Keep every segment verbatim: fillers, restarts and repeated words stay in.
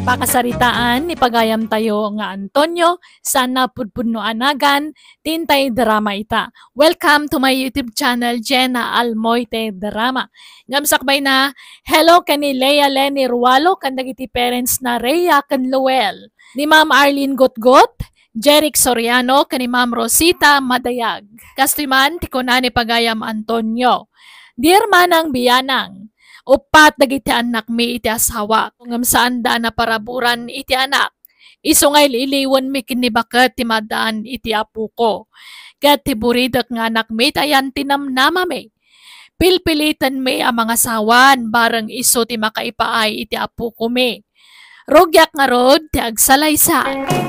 Pakasaritaan ni pagayamtayo nga Antonio, saan a pudpudno a nagan, ti intay drama ita. Welcome to my YouTube channel, Jenna Almoite Drama. Ngem sakbay na, hello ken ni Lea Leni Rualo ken dagiti parents na Rhea ken Luel. Ni Ma'am Arlene Gutgut, Jeric Soriano ken ni Ma'am Rosita Madayag. Kastoy man ti kuna ni pagayam Antonio, "Dear Manang Bianang, uppat dagiti annakmi iti asawak, ngem saanda a naparaburan iti anak. Isu nga il-iliwenmi ken ni baket ti maddaan iti apoko. Ket ti buridek nga anakmi ti ayan ti namnamami. Pilpilitenmi a mangasawan bareng isu ti makaipaay iti apokomi. Rugiak ngarud ti agsalaysay."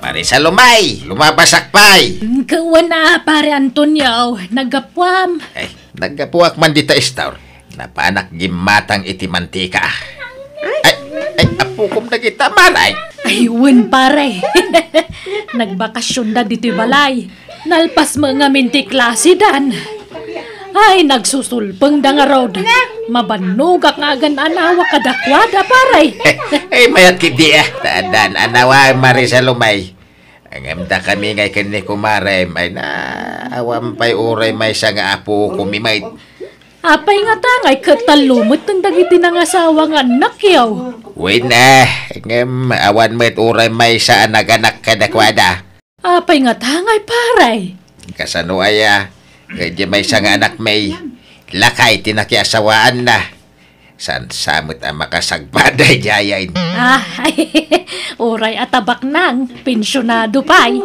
Mari Salome, lumabasak pay. Kawan a, Pare Antonio, naggapuam. Ay, naggapuak man dita istor. Napanak gimmatang iti mantika. Ay, ay, apokom dagita, Mare. Ay, wen, Pare. Nagbakasyonda ditoy balay. Nalpas met ngamin ti klasidan. Ay, nagsusulpengda ngarud. Mabannogak nga agan-anawa kadakuada, Pare. Ay, mayat ketdi, ah. Ta addan anawa, Mari Salome. Ngem dakami ngay ken ni kumarem, ay na, awan pay uray maysa nga apokomi met. Apay ngata ngay ket tallo metten dagiti nangasawa nga annakyo? Wen, eh, ngem awan met uray maysa a naganak kadakuada. Apay ngata ngay, Pare? Kasano aya? Ket diay maysa nga anakmi, lakay ti nakiasawaanna. Saan sa met a makasagpada idiay? Ah, uray a tabaknang, pensionado pay.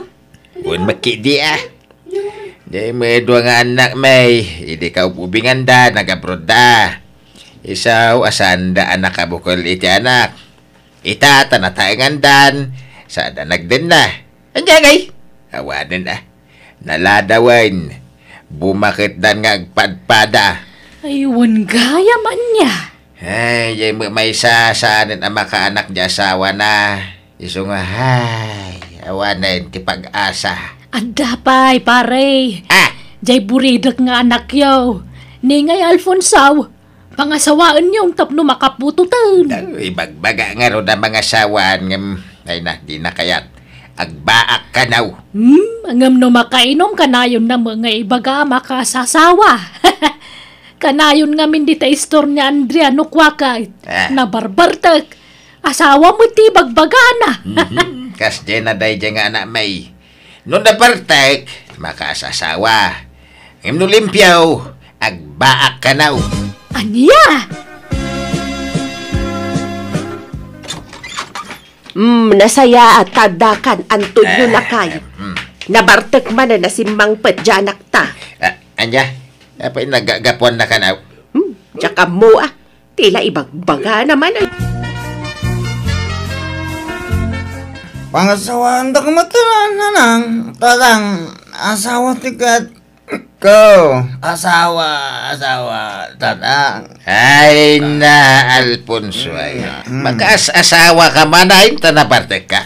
Wen met ketdi, ah. Diay met dua nga annakmi, idi kaub-ubinganda, nag-abroadda. Isu a saanda a nakabukel iti anak. Ita ta nataengandan, saanda nagdenna. Ania ngay? Awanen a. Naladawen. Bumaketdan nga agpadpada. Ay, wen gayam ania? Ay, diay met maysa saanen a makaanak diay asawana. Isu nga, ay, awanen ti pag-asa. Adda pay, Pare. Ah! Diay buridek nga anakyo. Ni ngay Alfonso, pangasawaenyo tapno makaputoten. Daw, ibagbaga ngarud a mangasawa ngem, ay na, dina kayat. Agbaak kano. Hmm, ngem no makainom, kanayonna met nga ibaga a makasasawa. Kanayon ngamin dita istor ni Andrea no kuaka, ah, nabarbartek. Asawa met ti ibagbagana. Mhm. Kasdiay na daydiay nga anakmi. No nabartek, makasasawa. Ngem no limpio, agbaak kano. Ania? Mm, nasayaat ta addakan, Antonio, eh, lakay. Mm. Nabartek manen a simmangpet diay anakta. Ah, ania? Apay nagagapuan na kano? Hmm, diak ammo, ah. Ti la ibagbagana manen. Pangasawaandak met, Nanang, Tatang, asawa ti ket ko. Asawa, asawa, Tatang. Ay na, Alfonso, ay. Mm. Makaas-asawa ka man, ay, ta nabartek ka.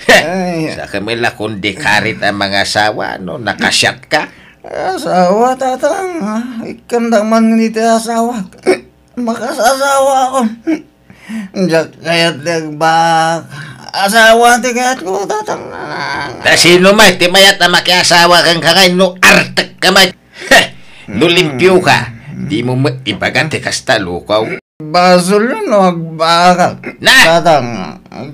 Ay. Sa kami la kundi karit a mangasawa, no? Nakasiat ka. Asawa, Tatang, ah. Ikkandak man iti asawa. Makasasawa ako. Diak kayat ti agbaak. Asawa ti kayatko, Tatang. Ta sino met ti mayat a makiasawa kenka ngay no artek ka met? Heh! No limpio ka, dimo met ibaga ti kasta, lukaw. Basol no agbaakak. Na! Tatang,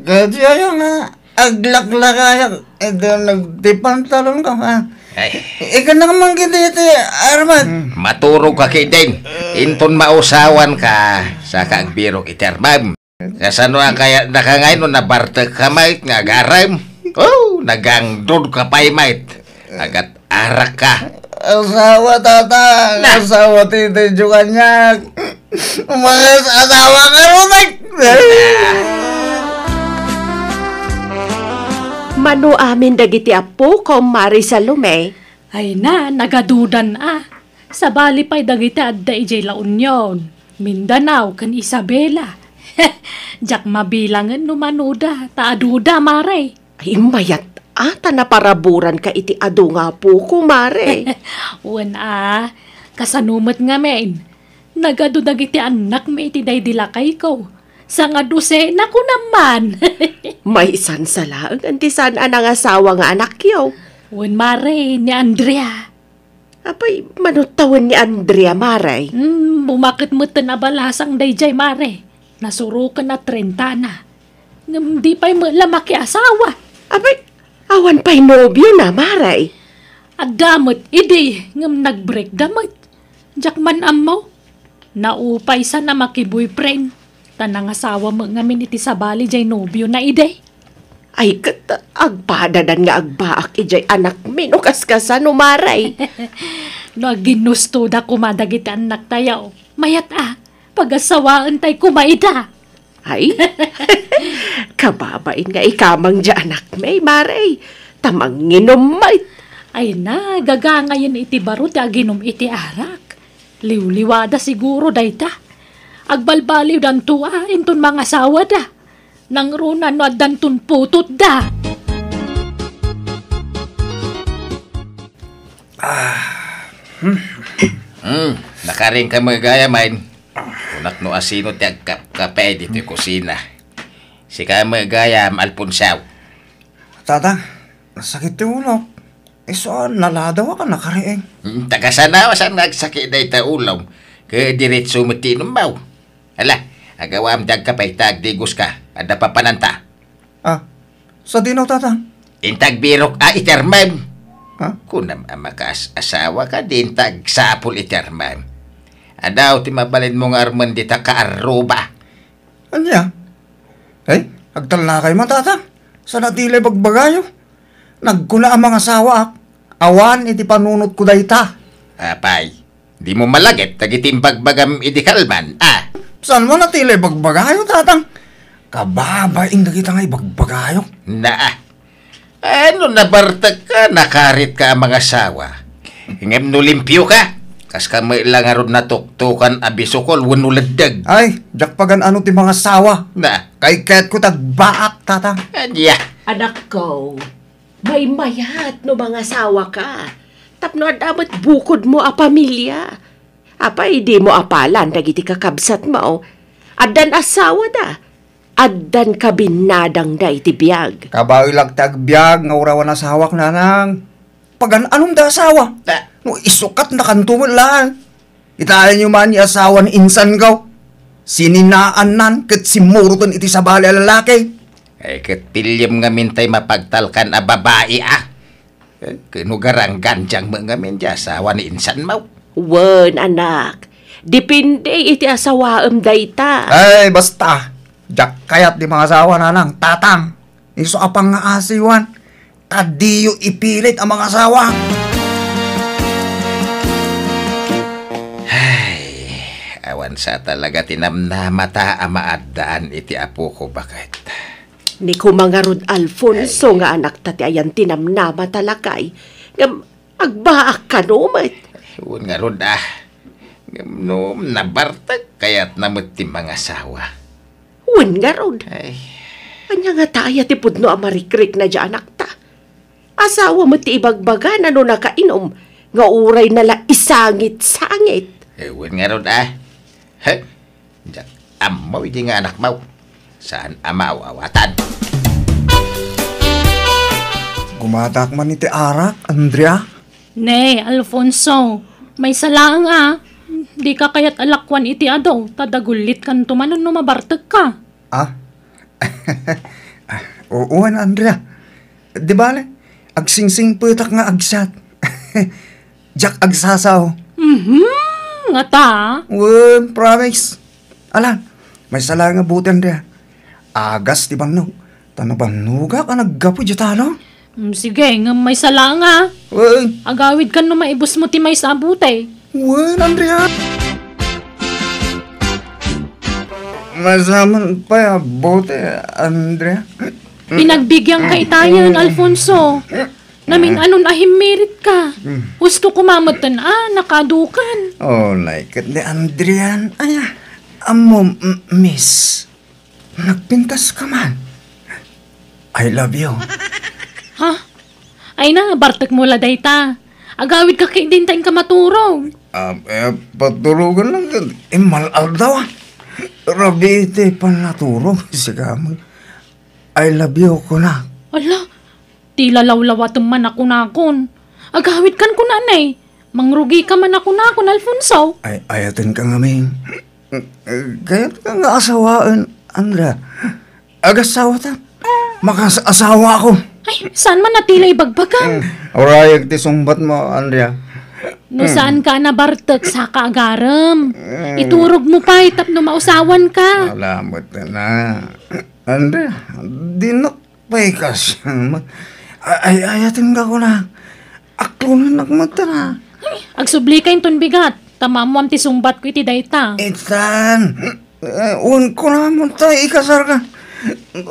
kadi aya nga aglaklakayak, iti nagtipantalon ka, ha? Ay. Ikana man gidi iti armat. Hmm. Maturog ka kidin. Inton mausawan ka, saka agbirok iti armam. Kasano a kayat daka ngay no nabartek ka met nga agarem? Oh, nagangdod ka pay met. Agat arak ka. Asawa, Tatang. Na. Asawa ti, ti kaniak. Umayat asawa ka, Rutek! Mano amin dagiti appo, Kumare Salome? Ay na, nagadudan a. Sabali pay dagiti adda idiay La Union, Mindanao, ken Isabela. Diak mabilangen no manoda, ta aduda, Mare. Ay, mayat a, ta naparaburan ka iti adu nga apoko, Mare. Wen a, kasano met ngamin? Nagadu dagiti annakmi iti daydi lakayko. Sangadusenakonam man. Maisansa laeng ti saan a nangasawa nga anakyo. Wen, mare, ni Andrea. Apay, mano tawen ni Andrea, mare? Hmm, bumaket metten a balasang daydiay, mare. Nasuroken a trentana. Ngem di pay met la makiasawa. Apay, awan pay nobiona, mare? Adda met idi, ngem nagbreak da met. Diak man ammo. Naupay sana makiboyfriend. Ta nangasawa met ngamin iti sabali diay nobiona idi. Ay, ket agpadadan nga agbaak idiay anakmi no kaskasano, mare. No aginnustoda koma dagiti annaktayo, mayat a, pagasawaentay koma ida. Ay, kababain nga ikamang diay anakmi, mare. Ta manginom met. Ay na, gagangayen iti baro ti aginom iti arak. Liwliwada siguro dayta. Agbalbaliwdanto a inton mangasawada. Nangruna no addanton putotda. Ah. Hmm. Hmm, nakaring ka met gayam. Kunak no asino ti agkapkape ditoy kusina. Sika met gayam, Alfonso. Tata, nasakit ti ulok. Isu a naladaw a nakariing. Hmm, ta kasano a saan nga agsakit dayta ulom? Ket diretso met ti inummo. Ala, agawam ti agkape ta agdigoska. Adda papananta. Ah, sadino, Tatang? Inta agbirok a itermem. Ha? Kunam a makaas-asawa ka, di inta agsapul itermem. Adaw ti mabalinmo nga armen dita kaarruba. Ania? Ay, agtalnakay man, Tata. Saan a ti la ibagbagayo? Nagkuna a mangasawaak. Awan iti panunotko dayta. Apay, dimo malagip dagiti imbagbagam idi kalman, a? Saan man a ti la ibagbagayo, Tatang? Kababain dagita nga ibagbagayo. Naa. Ano, nabartek ka, nakarit ka a mangasawa. Ngem no limpio ka, kas ka met la ngarud natuktokan a bisukol wenno leddeg. Ay, diak pagan-ano ti mangasawa. Na. Kay kayatko ti agbaak, Tatang. Ania? Anakko, maymayat no mangasawa ka. Tapno adda met bukodmo a pamilia. Apay, dimo apalan dagiti kakabsatmo? Addan asawada. Addan kabinnadangda iti biag. Kabaelak ti agbiag nga uray awan asawak, nanang. Pagan-anom da asawa? Ta- No isu ket nakanto met laeng. Kitaenyo man ni asawa ni insanko. Sininaannan ket simmuroten iti sabali a lalaki. Ay, ket piliem ngamin tay mapagtalkan a babai, a? Eh, ket no garanggandiang met ngamin ti asawa ni insanmo? Wen, anak. Depende iti asawaem dayta. Ay, basta. Diak kayat ti mangasawa, nanang, tatang. Isu a pangngaasiwan. Ta diyo ipilit a mangasawa. Ay, awan sa talaga ti namnamata a maaddaan iti apoko, baket. Ni koma ngarud, Alfonso, Ay. nga anakta ti ayan ti namnamata, lakay. Ngem agbaak kano met? Wen ngarud, a. Ngem no nabartek, kayatna met ti mangasawa. Wen ngarud. Ay. Ania ngata aya ti pudno a marikrikna diay anakta? Asawa met ti ibagbagana no nakainom, nga uray na la isangit-sangit. Eh, wen ngarud, a. He? Diak ammo idi nga anakmo. Saan a maaw-awatan. Gumatak man iti arak, Andrea. Ne, Alfonso, maysa laeng a. Dika kayat a lakuan iti adu, ta dagulitkanto manen no mabartekka. Ah? Wen, Andrea. Di bale, agsingsingpetak nga agsat. Diak agsasao. Mhm, ngata? Wen, promise. Ala, maysa laeng a buteng, Andrea. Agas ti bannog. Ta nabannogak a naggapu diay talon. Mm, sige, ngem maysa laeng a. Wen. Agawidkan no maibusmo ti maysa a buteng. Wen, Andrea. Maysa man pay a buteng, Andrea. Pinagbiagka itayen, Alfonso. Namin-anon a himmiritka. Husto koma metten a nakadukan. Oh, like it ni Andrian. Ay, ah, ammo, m-, miss. Nagpintas ka man. I love you. Ha? Ay na, bartekmo la dayta. Agawidka ketdi inta inka maturog. Ah, eh, patulogan lang ket immal-aldaw, ah. Rabii ti pannaturog, sika met. I love you, kunak. Ala, ti lalawlawatem man a kunakon. Agawidkan kunanay. Mangrugika man a kunakon, Alfonso. Ay, ayatenka ngamin. Kayatka nga asawaen, Andrea. Agasawata. Makas-asawa ako. Ay, saan man a ti la ibagbagam? Mm. Urayag ti sungbatmo, Andrea. No saan ka a nabartek, saka agarem. Mm. Iturog mo pay tapno mausawan ka. Salamat na. Andrea, dinak pay kas. Ay, ay, ayaten ka ko na. Aklonan ak met na. Ay, agsubli ka inton bigat. Ta maammoam ti sungbatko iti dayta. Itan. Eh, wen ko na mo ta ikasar ka.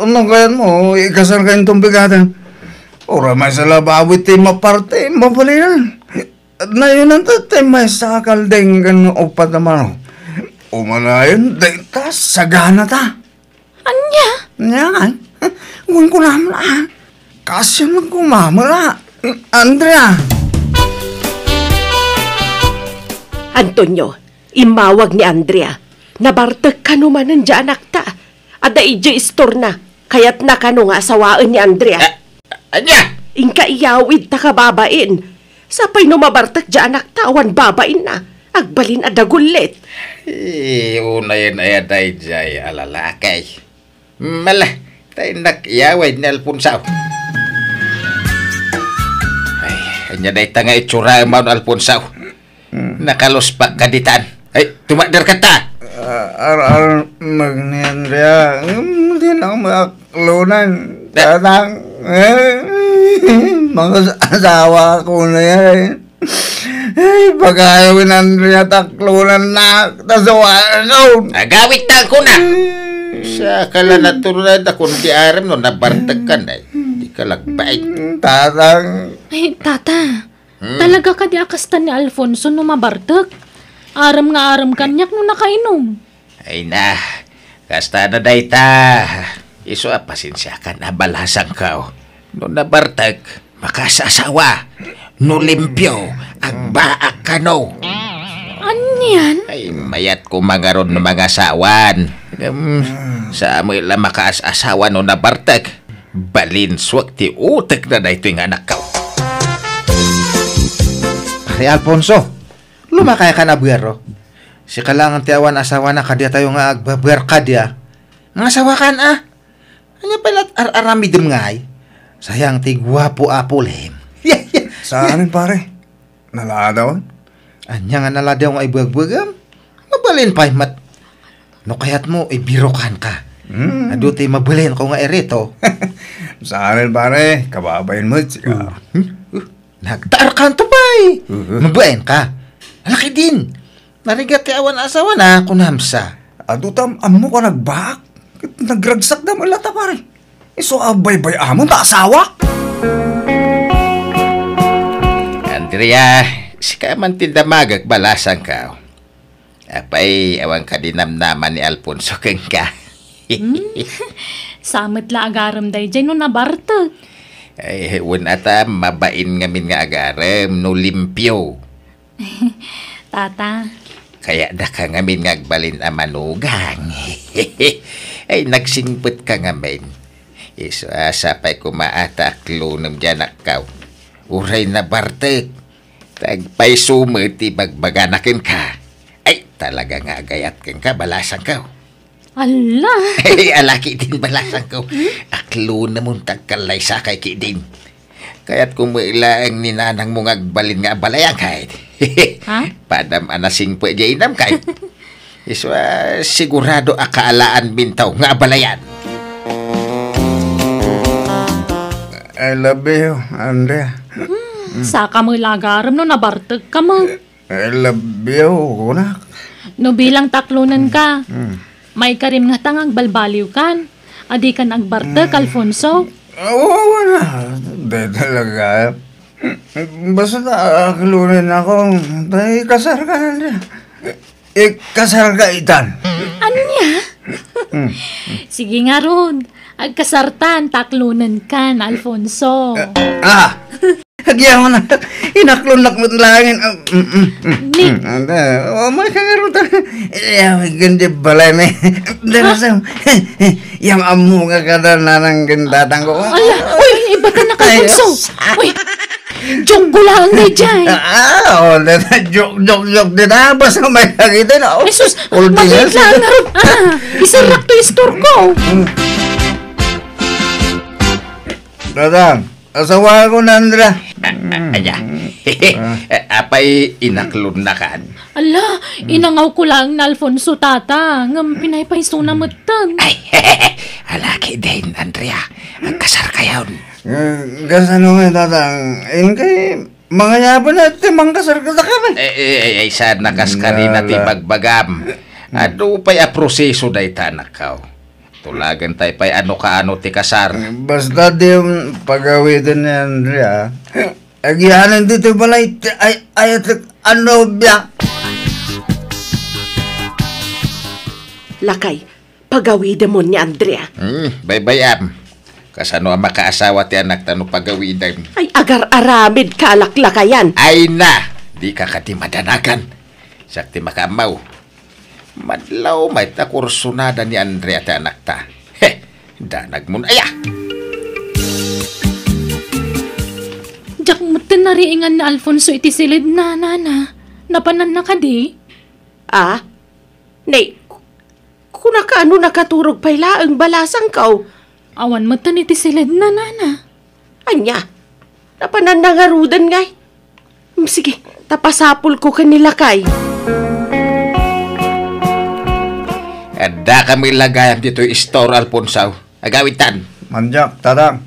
No kayat mo, ikasar ka inton bigaten. Uray maysa la bawi ti maparte, mabalinan. Nayonan ta ti maysa a kalding ken uppat a manok. Umanayon, dayta, sagana ta. Ania? Ania ngay? Wen ko na mo, ah. Kasyan lang kumamala. Andrea. Antonio, immawag ni Andrea. Nabartek kano manen diay anakta. Adda idiay istorna. Kayatna kano nga asawaen ni Andrea. Ah, ania? Inka iyawid ta kababain. Sapay no mabartek diay anakta awan babainna. Agbalin a dagullit. Eh, unayen aya daydiay a lalaki. Mala, ta innak iyawid ni Alfonso. Ay, ania dayta nga itsura, Maun Alfonso? Hmm. Nakaluspak ka ditan. Ay, tumakder ka ta. Ah, ar-, ar-, magnian dia. Hmm, di na ako makaklunan. Da- Tatang. Eh, mga asawa ko na yan. Ay, pag-ayaw ni Andrea, taklunan na. Tasawa ako. Agawit ta ko na. Sa kala natural na kun di aram no, nabartag ka na. Di ka lagbait. Tatang. Ay, tata. Hmm. Talaga kadi a kasta ni Alfonso no mabartek? Aram nga aram kaniak no nakainom. Ay na, kasta na dayta. Isu a pasensiakan a balasangko. No nabartek, makaasawa. No limpio, agbaak kano. Anian? Ay, mayat ko mangaron no mangasawan. Em, sa amoy la makaasawa no nabartek. Balinsuak ti utek na daytoy nga anakko. Pare Alfonso, lumakay ka na buero. Sika lang ti awan asawana kadiatayo nga agbabuer kadia. Nga asawa kan, ah? Anya pala ar-aramidem ngay? Sayang ti guapo a pulem. Saan, pare? Naladaw? Anya nga naladaw nga ibuagbuagam? Mabalin pay met. No kayat mo, ibirokan ka. Hmm. Adu ti mabalin ko nga irito. Saan, pare? Kababain mo, sika. Hmm? Uh, nagtaar ka to pay. Uh-huh. Mabalin ka. Alaki din. Narigat ti awan asawa na, kunamsa. Adu tam, ammo ka nagbaak. Nagragsak da mo lata, pare. Isu a baybay-amon ta asawa? Andrea, sika man ti damagek balasangko. Apay, awan ka di namnama ni Alfonso kenka. Hmm? Sa met la agarem daydiay no nabartek. Ay, wen ata, mabain ngamin nga agarem no limpio. Tata. Kayatdaka ngamin nga agbalin a manugang. Ay, nagsingpet ka ngamin. Isu a sapay koma a ta aklonem diay anakko. Uray nabartek. Ta agpayso met ti bagbagana kenka. Ay, talaga nga agayat kenka, balasangko. Ala! Ay, alaki din balasangko. Hmm? Aklonemon ta agkallaysakay ketdin. Kayat ko met laeng ni nanangmo nga agbalin nga abalayan kay. Ha? Padam a nasingpet diay inam kay. Isu a sigurado a kaalaanminto nga abalayan. I love you, Andrea. Hmm, saka met la agarem no nabartek ka met. I love you, kunak. No bilang taklonen ka, hmm, maikarim ngata nga agbalbaliwkan. Adi ka nagbartek, hmm, Alfonso? Awa, wala. Di talaga. Basta taklonen ako, tay kasar ka na. Ikasar ka itan. Ania? Hmm. Sige ngarud. Agkasartan, taklonen kan, Alfonso. Eh, ah! Agyaman, inaklonnak met laeng. Ah, mm, mm, mm, Ni- mm, anda, o, may kangarot. Iya, may ganda balay, may. Dara, Ha? Sam. Yang ammo ka kada nanang gindatang ko. Ala, uy, ibatan na ka, Ay, Bunso. Uy, joke ko lang, Day Jay. Ah, o, dada, joke, joke, joke, dada, basta may nakita na. Ay, sus, Ulti nga, mabait lang, sige. Harap, ah, isarak to istor ko. Hmm. Dadang, asawa ko na, Andra. Aya. Ah. Apay inaklonnakan? Ala, inangaw ko lang na Alfonso, tata. Ngem pinaypaysona metten. Ay, alaki din, Andrea. Agkasarkayon. Eh, kasano nga, tatang? Inkay, mangayaban na ti mangkasar kadakayo. Eh, eh, eh, ay, saan nakaskarina ti Ala. bagbagam? Ano pay a proseso dayta, anakko? Tulagan tay pay ano kaano ti kasar. Basta di pagawiden ni Andrea. Agianan ditoy balay ti ay, ayatek a nobia. Lakay, pagawidemon ni Andrea. Hmm, baybay-am. Kasano a makaasawa ti anakta no pagawidem? Ay, agar-aramid ka, laklakayan. Ay na, di ka kadi madanagan. Siak ti makaammo. Madlaw met a kursunada ni Andrea ti anakta. He, danagmon aya. Diak metten nariingan ni Alfonso iti siled na, nana. Napananna kadi? Ah? Nay, ku-, kunaka no nakaturog pay laeng balasangko. Awan metten iti siled na, nana. Ania? Napananna ngaruden ngay? Mm, sige, ta pasapulko ken ni lakay. Addaka met la gayam ditoy istor, Alfonso. Agawidtan. Mandiak, tatang.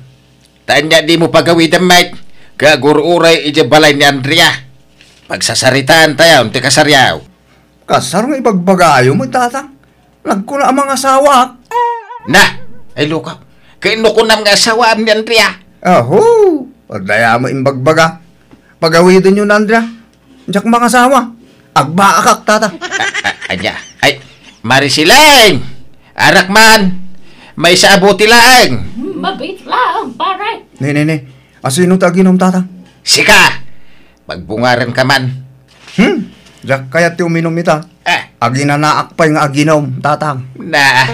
Ta ania dimo pagawiden met, ket agur-uray idiay balay ni Andrea. Pagsasaritaantayon ti kasaryo. Kasar nga ibagbagayo met, tatang. Nagkuna a mangasawaak. Na! Ay, lukaw. Ket no kunam nga asawaam ni Andrea? Aho! Adda aya met imbagbaga. Pagawidenyo ni Andrea. Diak mangasawa. Agbaakak, tata. A-, a-, ania? Ay, Marisileng! Arak man! Maysa a buti laeng! Mabit laeng, pare. Ni, ni, ni. Asino ti aginom, tata? Sika! Pagbungarenka man. Hmm? Diak kayat ti uminom ita. Ah. Aginanaak pay nga aginom, tatang. Na.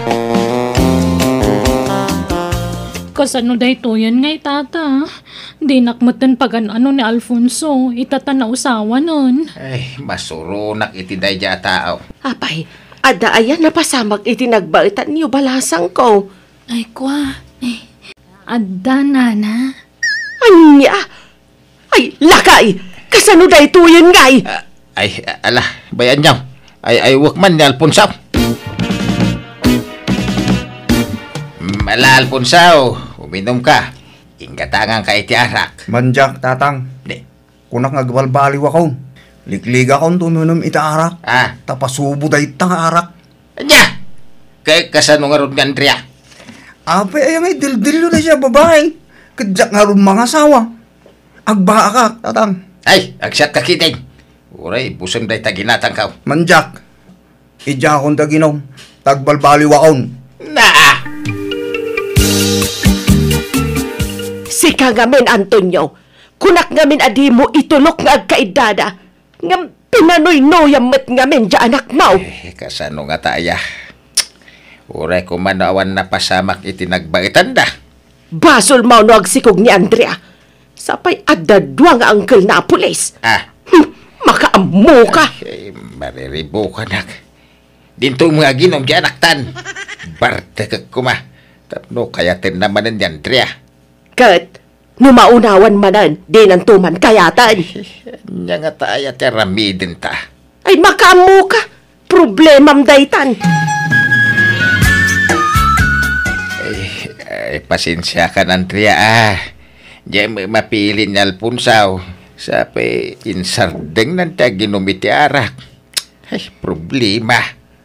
Kasano daytoyen ngay, tata? Dinak metten pagan-ano ni Alfonso, ita ta nausawanen. Ay, masuronak iti daydiay a tao. Apay, adda aya napasamak iti nagbaetanyo, balasangko? Ay, kua. Eh, adda, nana. Ania? Ay, lakay! Kasano daytoyen ngay? Ah, ay, ala, bay-anyo. Ay, ay, wek man ni Alfonso. Mm, ala, Alfonso, uminomka. Inggatanganka iti arak. Mandiak, tatang. Di. Kunak nga agbalbaliwakon. Likligakon ti uminom iti arak. Ah. Ta pasubo dayta nga arak. Ania? Kay kasano ngarud ni Andrea? Apay aya nga idildillo daydiay a babai? Ket diak ngarud mangasawa. Agbaakak, tatang. Ay, agsiak ka ketdin. Uray, buseng dayta ginatangko. Mandiak. Idiakon ti aginom. Ta agbalbaliwakon. Naa! Sika ngamin, Antonio. Kunak ngamin a dimo itulok nga agkaiddada. Ngem pinanuynuyam met ngamin diay anakmo. Eh, kasano ngata aya? Uray koma no awan napasamak iti nagbaetanda. Basolmo no agsikog ni Andrea. Sapay adda dua nga angkelna a pulis. Ah. Hmm, makaammoka. Eh, mariribukanak. Dinto nga aginom diay anaktan. Bartekek koma. Tapno kayatenna manen ni Andrea. Ket, no maunawan manen, dinanto man kayaten. Ania ngata aya ti aramidenta? Ay, makaammoka. Problemam daytan. Ay, ay, pasensiakan, Andrea, ah. Diay met mapili ni Alfonso. Sapay insardengnan ti aginom iti arak. Ay, problema.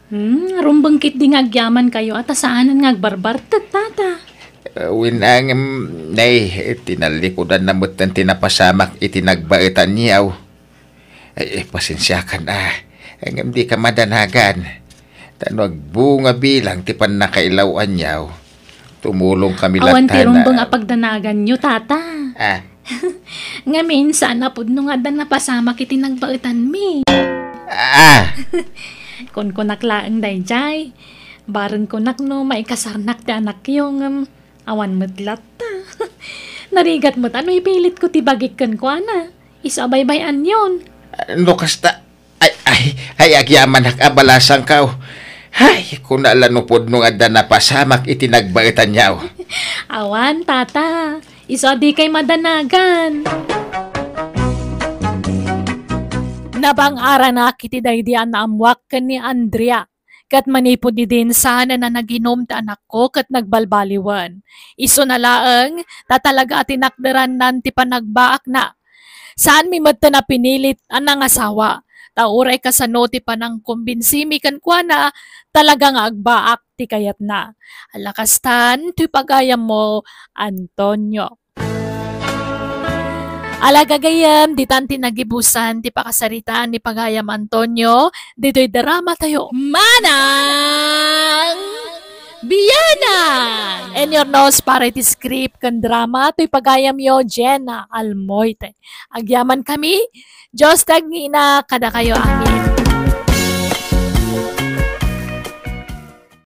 Hmm, rumbeng ketdi nga agyamankayo a ta saanen nga agbarbartek, tata. Eh, wen, ngem, nay, tinallikudanna metten ti napasamak iti nagbaetanyo. Ay, eh, pasensiakan, ah. Ngem dika madanagan. Ta no agbunga bilang ti pannakailaw-anyo, tumulongkami latta. Awan ti rumbeng a pagdanaganyo, tata. Ah. Ngamin, saan a pudno nga adda napasamak iti nagbaetanmi. Ah! Kunkunak laeng daydiay. Bareng kunak no maikasarnak ti anakyo, ngem awan met latta. Narigat met a no ipilitko ti bagik kenkuana. Isu a baybay-anyon. No kasta, ay, ay, ay, agyamanak a balasangkaw. Ay, kuna la no pudno nga adda napasamak iti nagbaetanyaw. Awan, tata. Isu a dikay madanagan. Nabang-aranak iti daydi a naammoak ken ni Andrea. Ket manipud idin, saan a naginum ti anakko ket nagbalbaliwen. Isuna laeng, ta talaga a tinakderannan ti panagbaakna. Saanmi metten a pinilit a nangasawa. Ta uray kasano ti panangkombinsimi kenkuana, talaga nga agbaak ti kayatna. Ala kastan, toy pagayammo, Antonio. Ala gagayem, ditan ti nagibusan ti pakasaritaan ni pagayam Antonio, ditoy drama tayo. Manang Bianan! And your nose para iti script ken drama, toy pagayamyo, Jenna Almoite. Agyaman kami, Dios ti agngina kadakayo amin.